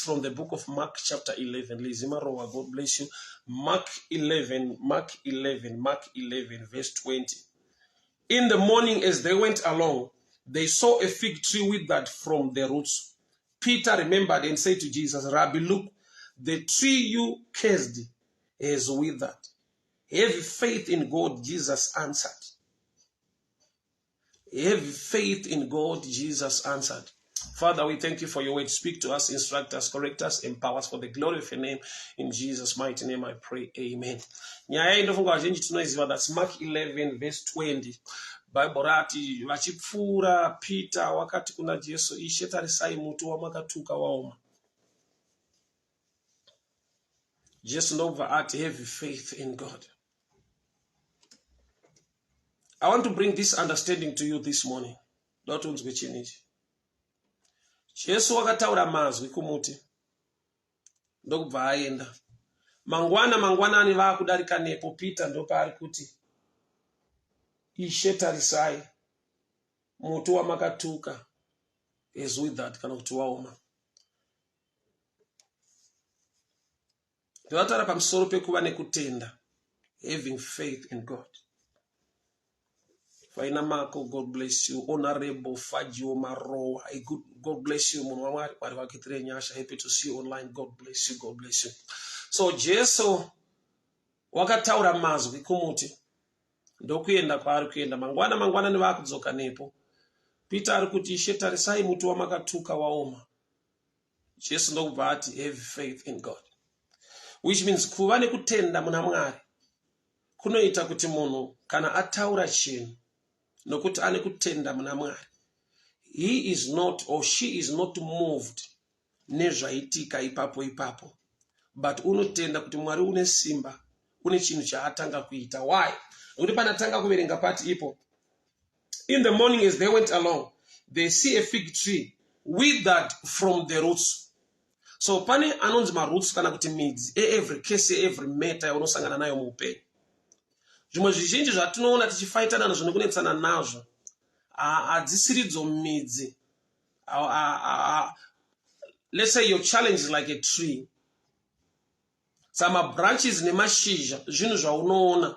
from the book of Mark chapter 11. Lizzy Marowa, God bless you. Mark 11, Mark 11, Mark 11, verse 20. In the morning as they went along, they saw a fig tree withered from the roots. Peter remembered and said to Jesus, Rabbi, look, the tree you cursed has withered. Have faith in God, Jesus answered. Have faith in God, Jesus answered. Father, we thank you for your word. Speak to us, instruct us, correct us, empower us for the glory of your name. In Jesus' mighty name I pray. Amen. Nyaya iyi ndofunga vazhinji tinoiziva that's Mark 11 verse 20. Bible rati vachipfuura Peter wakati kuna Jesu, Ishe tarisai muti wamakatuka waoma. Jesu ndobva ati have faith in God. I want to bring this understanding to you this morning. Ndoda kuti unzwe chinhu ichi. Jesu wakataura mazwi kumuti ndokubva aenda. Mangwana mangwanani vakudarika nepo Peter ndopaari kuti Ishe tarisai muti wamakatuka is withered kana kuti waoma. Ndinotaura pamusoro pekuva nekutenda, having faith in God. Faina Mako, God bless you. Honorable Fajio Marowa, a good, God bless you. Munhu waMwari, Mwari vakuitire nyasha. Happy to see you online. God bless you. God bless you. So Jesu wakataura mazwi kumuti ndokuenda kwaari kuenda mangwana mangwana nevakudzoka nepo Peter ari kuti Ishe tarisai muti wamakatuka waoma. Jesu ndokubva ati have faith in God, which means kuva nekutenda muna Mwari kunoita kuti munhu kana ataura chinhu nokuti ane kutenda muna Mwari, he is not or she is not moved nezvaitika ipapo ipapo, but unotenda kuti Mwari une simba, une chinhu chaatanga kuita. Why? Nokuti panatanga kuverenga pati ipo, In the morning as they went along, they see a fig tree withered from the roots. So pane anonzi maroots kana kuti midzi eevery case yeevery matter yaunosangana nayo muupenyu. Zvimwe zvizhinji zvatinoona tichifaitana nazvo nekunetsana nazvo hadzisiridzo midzi. Let's say your challenge is like a tree. Sa mabranches nemashizha zvinhu zvaunoona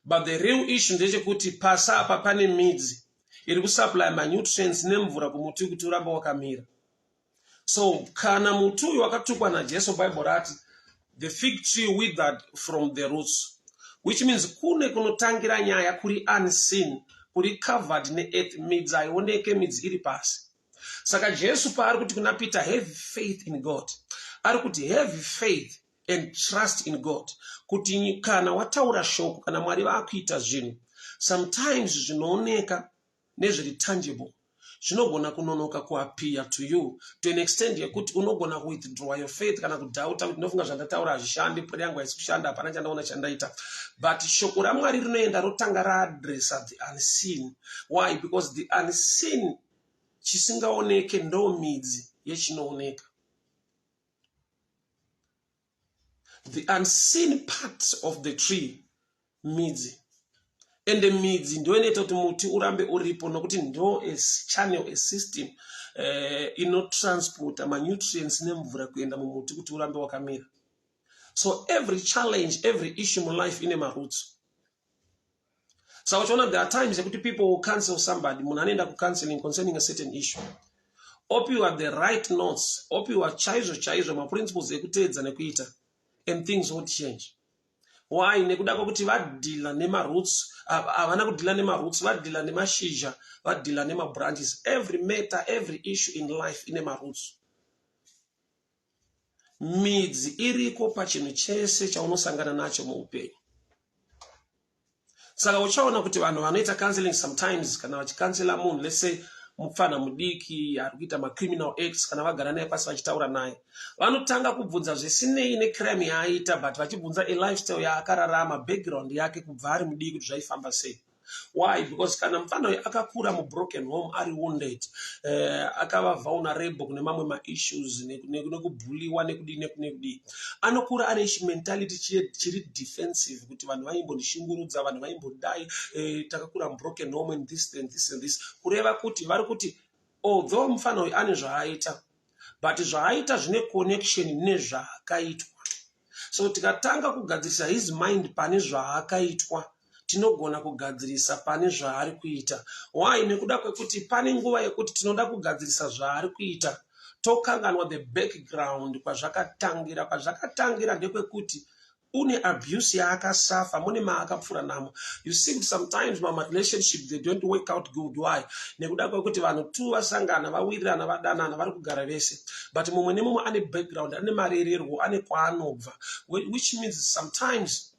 but the real issue ndechekuti pasi apa pane midzi iri kusupply manutrients nemvura kumuti kuti urambe wakamira. So kana muti uyu wakatukwa naJesu, Bible rati the fig tree withered from the roots, which means kune kunotangira nyaya kuri unseen, kuri covered neearth, midzi haioneke, midzi iri pasi. Saka Jesu paari kuti kuna Peter, have faith in God, ari kuti have faith and trust in God kuti kana wataura shoko, kana Mwari vakuita zvinhu, sometimes zvinooneka nezviri tangible zvinogona kunonoka kuappear to you to an extent yekuti unogona kuwithdraw your faith kana kudoubta kuti ndinofunga zvandataura hazvishandi, prayer yangu haisi kushanda, hapana chandaona chandaita. But shoko raMwari rinoenda rotanga raadressa the unseen. Why? Because the unseen, chisingaoneke, ndo midzi yechinooneka. The unseen part of the tree, midzi. Ende midzi ndo inoita kuti muti urambe uripo, nokuti ndo a channel, a system inotransporta manutrients nemvura kuenda mumuti kuti urambe wakamira. So every challenge, every issue mulife ine maroots. Saka uchiona there are times yekuti people will cancel somebody, munhu anoenda kucounseling concerning a certain issue, opiwa the right notes, opiwa chaizvo chaizvo maprinciples ekuteedza nekuita, and things won't change. Why? Nekuda kwekuti vadhila nemaroots, havana kudhila nemaroots, vadhila nemashizha, vadhila nemabranches. Every matter, every issue in life ine maroots. Midzi iriko pachinhu chese chaunosangana nacho muupenyu. Saka uchaona kuti vanhu vanoita counseling sometimes, kana vachikansela munhu, let's say mupfana mudiki ari kuita macriminal acts, kana vagara naye pasi vachitaura naye, vanotanga kubvunza zvisinei necrime yaaita, but vachibvunza a lifestyle yaakararama, background yake kubva ari mudiki, kuti zvaifamba sei. Why? Because kana mufana uyu akakura mubroken home, ari wounded, akava vulnerable kune mamwe maissues nekubhuliwa nekudii nekudii, anokura ane chimentality chiri defensive, kuti vanhu vaimbondishungurudza, vanhu vaimbodai, takakura mubroken home and this and this and this. Kureva kuti vari kuti although mufana uyu ane zvaaita, But zvaaita zvine connection nezvaakaitwa. So tikatanga kugadzirisa his mind pane zvaakaitwa, tinogona kugadzirisa pane zvaari kuita. Why? Nekuda kwekuti pane nguva yekuti tinoda kugadzirisa zvaari kuita tokanganwa the background kwazvakatangira. Kwazvakatangira ndekwekuti une abuse yaakasafa, mune maakapfuura namo. You see kuti sometimes mama relationship, they don't work out good. Why? Nekuda kwekuti vanhu two vasangana, vawirirana, vadanana, vari kugara vese, but mumwe nemumwe ane background, ane marererwo, ane kwaanobva, which means sometimes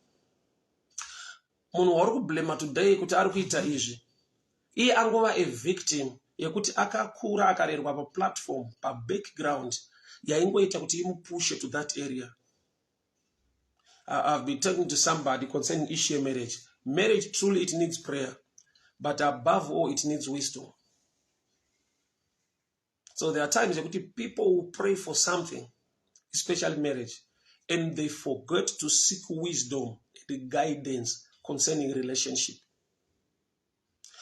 munhu wauri kublema today kuti ari kuita izvi, iye angova a victim yekuti akakura akarerwa paplatform, pabackground yaingoita kuti imupushe to that area. I've been talking to somebody concerning issue of marriage. Marriage, truly, it needs prayer, but above all, it needs wisdom. So there are times yekuti people will pray for something, especially marriage, and they forget to seek wisdom and guidance concerning relationship.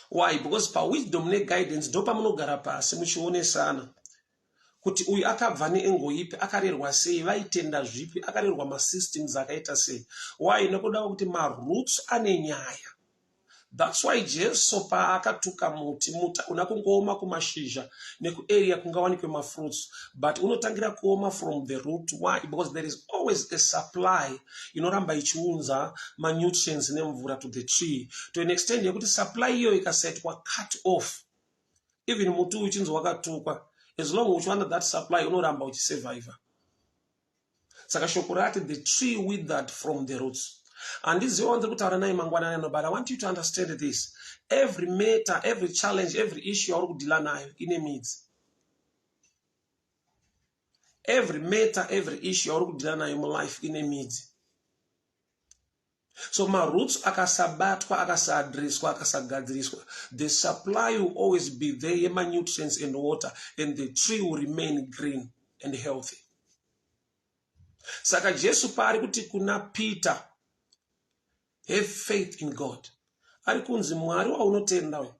Why? Because pawisdom neguidance ndopamunogara pasi muchionesana kuti uyu akabva neengo ipi, akarerwa sei, vaitenda zvipi, akarerwa masystems akaita sei. Why? Nekuda kwekuti maroots ane nyaya. That's why Jesu paakatuka muti, muti una kungooma kumashizha nekuarea kungawanikwe mafruits, but unotangira kuoma from the root. Why? Because there is always a supply inoramba ichiunza manutrients nemvura to the tree, to an extent yekuti supply iyoyo ikasetwa cut off, even muti uyu uchinzi wakatukwa, as long uchiwana that supply, unoramba uchisurviva. Saka shoko rati the tree withered from the roots. Handiziva wandiri kutaura naye mangwanani ano, but I want you to understand this: every matter, every challenge, every issue yauri kudeala nayo ine midzi. Every matter, every issue yauri kudeala nayo mulife ine midzi. So maroots akasabatwa, akasaadreswa, akasagadziriswa, the supply will always be there yemanutrients and water, and the tree will remain green and healthy. Saka Jesu paari kuti kuna Peter, "Have faith in God," ari kunzi Mwari waunotenda uyu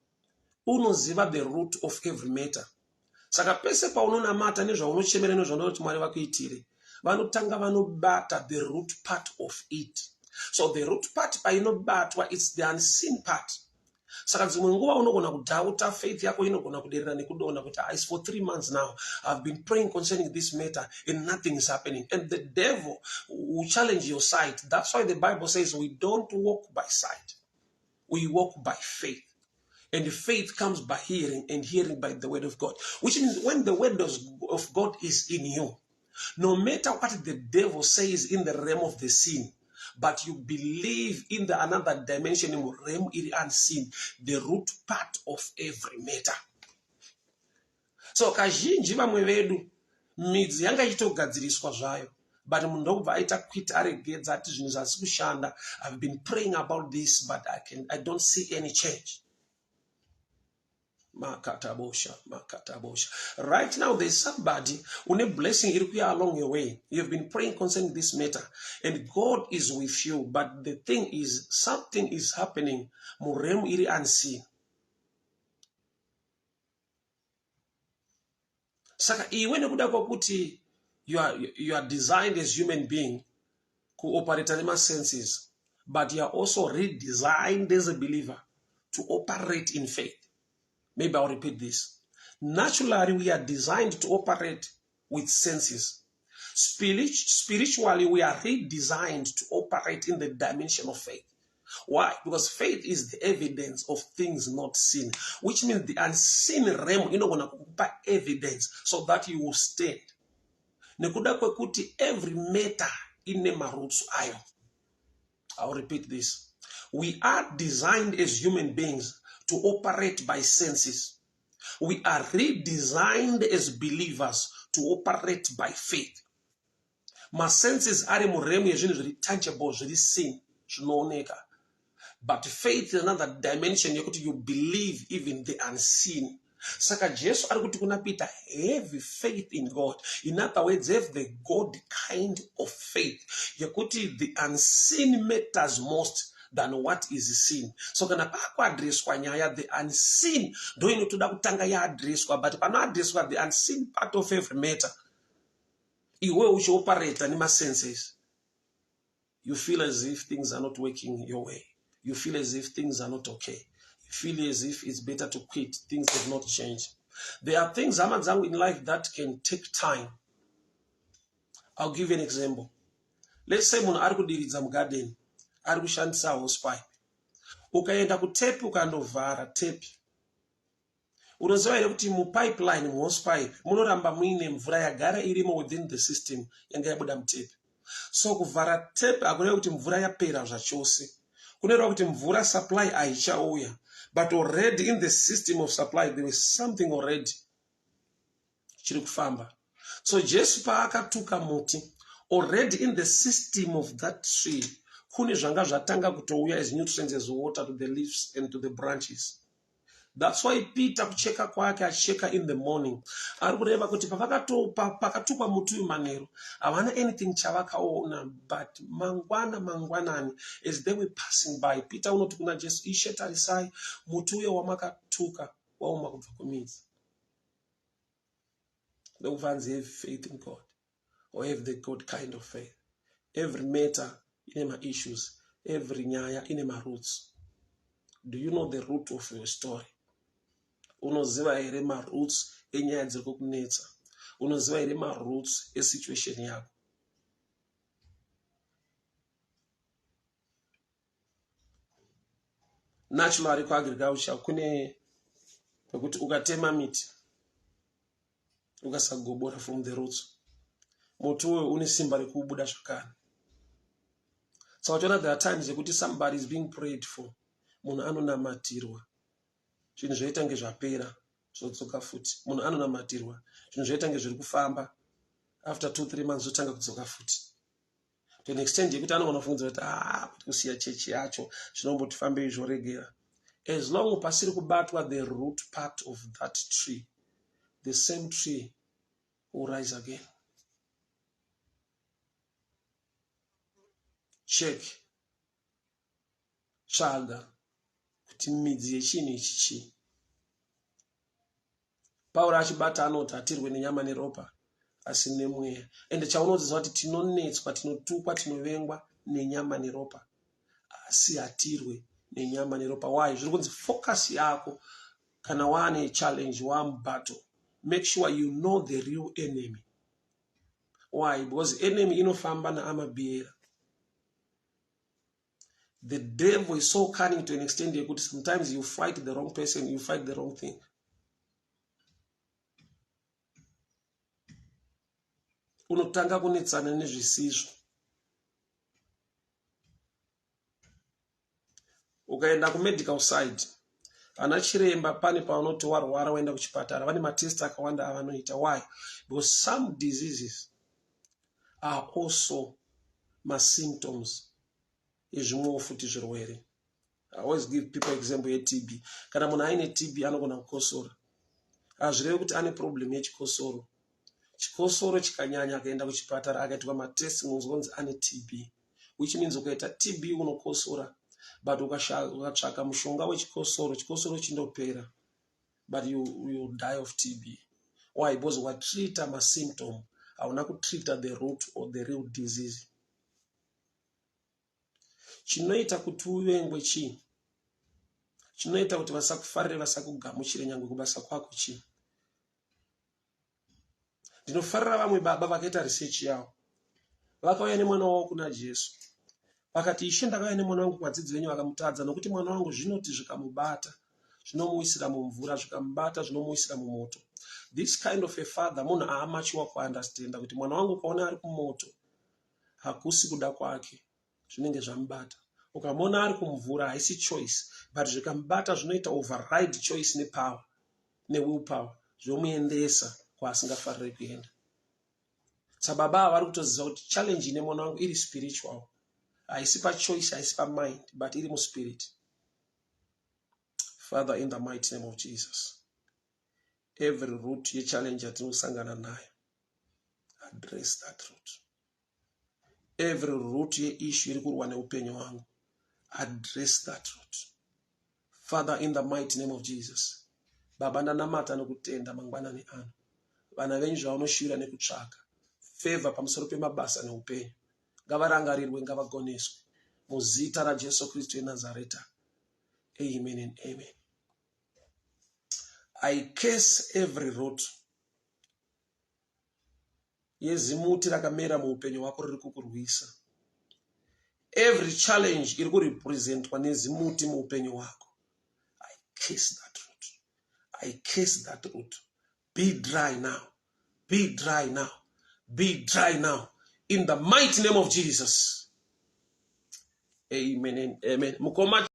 unoziva the root of every matter. Saka pese paunonamata nezvaunochemera, nezvaunoda kuti Mwari vakuitire, vanotanga vanobata the root part of it. So the root part painobatwa, it's the unseen part. Saka dzimwe nguva unogona kudoubta, faith yako inogona kuderera nekudonha kuti, "It's for 3 months now I've been praying concerning this matter and nothing is happening." And the devil will challenge your sight. That's why the Bible says we don't walk by sight, we walk by faith, and faith comes by hearing, and hearing by the word of God, which means when the word of God is in you, no matter what the devil says in the realm of the seen, but you believe in the another dimension, in realm iri unseen, the root part of every matter. So kazhinji vamwe vedu midzi yanga ichitogadziriswa zvayo, but munhu ndokubva aita quit, aregedza, ati zvinhu zvasi kushanda. "I've been praying about this, but I don't see any change." Makatabosha, makatabosha. Right now there's somebody une blessing iri kuya along your way. You have been praying concerning this matter and God is with you, but the thing is, something is happening murealm iri unseen. Saka iwe nekuda kwekuti you are designed as human being kuoperata nemasenses, but you are also redesigned as a believer to operate in faith. Maybe I'll repeat this. Naturally, we are designed to operate with senses. Spiritually, we are redesigned to operate in the dimension of faith. Why? Because faith is the evidence of things not seen, which means the unseen realm inogona kukupa evidence so that you will stand. Nekuda kwekuti every matter ine maroots ayo. I'll repeat this. We are designed as human beings to operate by senses. We are redesigned as believers to operate by faith. Masenses ari murealm yezvinhu zviri tangible, zviri seen, zvinooneka, but faith is another dimension yekuti you believe even the unseen. Saka Jesu ari kuti kuna Peter, "Have faith in God." In other words, have the God kind of faith yekuti the unseen matters most than what is seen. So kana pakuadreswa nyaya, the unseen ndo inotoda kutanga yaadreswa, but panoadreswa the unseen part of every matter. Iwe uchioperata nemasenses. You feel as if things are not working your way. You feel as if things are not okay. You feel as if it's better to quit. Things have not changed. There are things, hama dzangu, in life that can take time. I'll give you an example. Let's say munhu ari kudiridza mugarden, ari kushandisa hosepipe. Ukaenda kutepi ukandovhara tepi, unoziva here kuti mupipeline, muhosepipe, munoramba muine mvura yagara irimo within the system yanga yabuda mutepi. So kuvhara tepi hakureva kuti mvura yapera zvachose. Kunoreva kuti mvura supply haichauya, but already in the system of supply there is something already chiri kufamba. So Jesu paakatuka muti, already in the system of that tree kune zvanga zvatanga kutouya as nutrients, as water to the leaves and to the branches. That's why Peter kucheka kwake achicheka in the morning, ari kureva kuti pakatukwa muti uyu manheru havana anything chavakaona, but mangwana mangwanani, as they were passing by, Peter unoti kuna Jesu, Ishe, tarisai, muti uyo wamakatuka waoma kubva kumidzi. Ndokubva anzi, have faith in God, or have the God kind of faith. Every matter ine maissues, every nyaya ine maroots. Do you know the root of your story? Unoziva here maroots enyaya dziri kukunetsa? Unoziva here maroots esituation yako? Naturally, kuagriculture kune pekuti ukatema miti ukasagobora from the roots, muti uyo une simba rekuubuda zvakare. Saka uchiona there are times yekuti somebody is being prayed for, munhu anonamatirwa, zvinhu zvoita nge zvapera, zvodzoka futi. Munhu anonamatirwa, zvinhu zvoita nge zviri kufamba, after 2-3 months zvotanga kudzoka futi, to an extent yekuti anogona kufungidzira kuti, ah, kuti kusiya chechi yacho zvinomboti fambei, zvoregera. As long pasiri kubatwa the root part of that tree, the same tree will rise again. Check, tsvaga kuti midzi yechinhu ichi chii. Pauro achibata anoti hatirwe nenyama neropa, asi nemweya. Ende chaunoziva kuti tinonetswa, tinotukwa, tinovengwa nenyama neropa, asi hatirwe nenyama neropa. Why? Zviri kunzi focus yako kana waane challenge, wamubattle, make sure you know the real enemy. Why? Because enemy inofamba naamabhiera. The devil is so cunning to an extent yekuti sometimes you fight the wrong person, you fight the wrong thing. Unotanga kunetsana nezvisizvo. Ukaenda kumedical side, ana chiremba pane pavanoti warwara waenda kuchipatara, vane matest akawanda avanoita. Why? Because some diseases are also masymptoms ezvimwewo futi zvirwere. I always give people example yeTB. Kana munhu aine TB anogona kukosora, hazvirevi kuti ane problem yechikosoro. Chikosoro chikanyanya, akaenda kuchipatara akaitwa matest, munzwa ane TB, which means ukaita TB unokosora, but ukatsvaka mushonga wechikosoro, chikosoro chindopera, but you die of TB. Why? Because watreata masymptom, hauna kutreata the root or the real disease. Chinoita kuti uvengwe chii? Chinoita kuti vasakufarire, vasakugamuchire nyange kubasa kwako chii? Ndinofarira vamwe baba vakaita research yavo. Vakauya nemwana wavo kuna Jesu, vakati, Ishe, ndakauya nemwana wangu kuvadzidzi venyu, vakamutadza, nokuti mwana wangu zvinoti zvikamubata zvinomuwisira mumvura, zvikamubata zvinomuwisira mumoto. This kind of a father, munhu aamachiwa kuunderstanda kuti mwana wangu ukaona ari kumoto hakusi kuda kwake, zvinenge zvamubata. Ukamuona ari kumvura haisi choice, but zvikamubata zvinoita override choice nepower, newill power, zvomuendesa kwaasingafariri kuenda. Sababa ava vari kutoziva kuti challenge ine mwana wangu iri spiritual, haisi pachoice, haisi pamind, but iri muspirit. Father, in the mighty name of Jesus, every root yechallenge yatinosangana nayo, address that root. Every root yeissue iri kurwa neupenyu hwangu, address that root. Father, in the mighty name of Jesus, Baba, ndanamata nokutenda mangwanani ano. Vana venyu zvavanoshuvira nekutsvaka, Favor pamusoro pemabasa neupenyu. Ngavarangarirwe, ngavagoneswe. Muzita raJesu Kristu weNazareta. Amen and amen. I curse every root yezimuti rakamera muupenyu hwako riri kukurwisa. Every challenge iri kurepresentwa nezimuti muupenyu hwako. I curse that root. I curse that root. Be dry now. Be dry now. Be dry now. In the mighty name of Jesus. Amen and amen. Mukoma.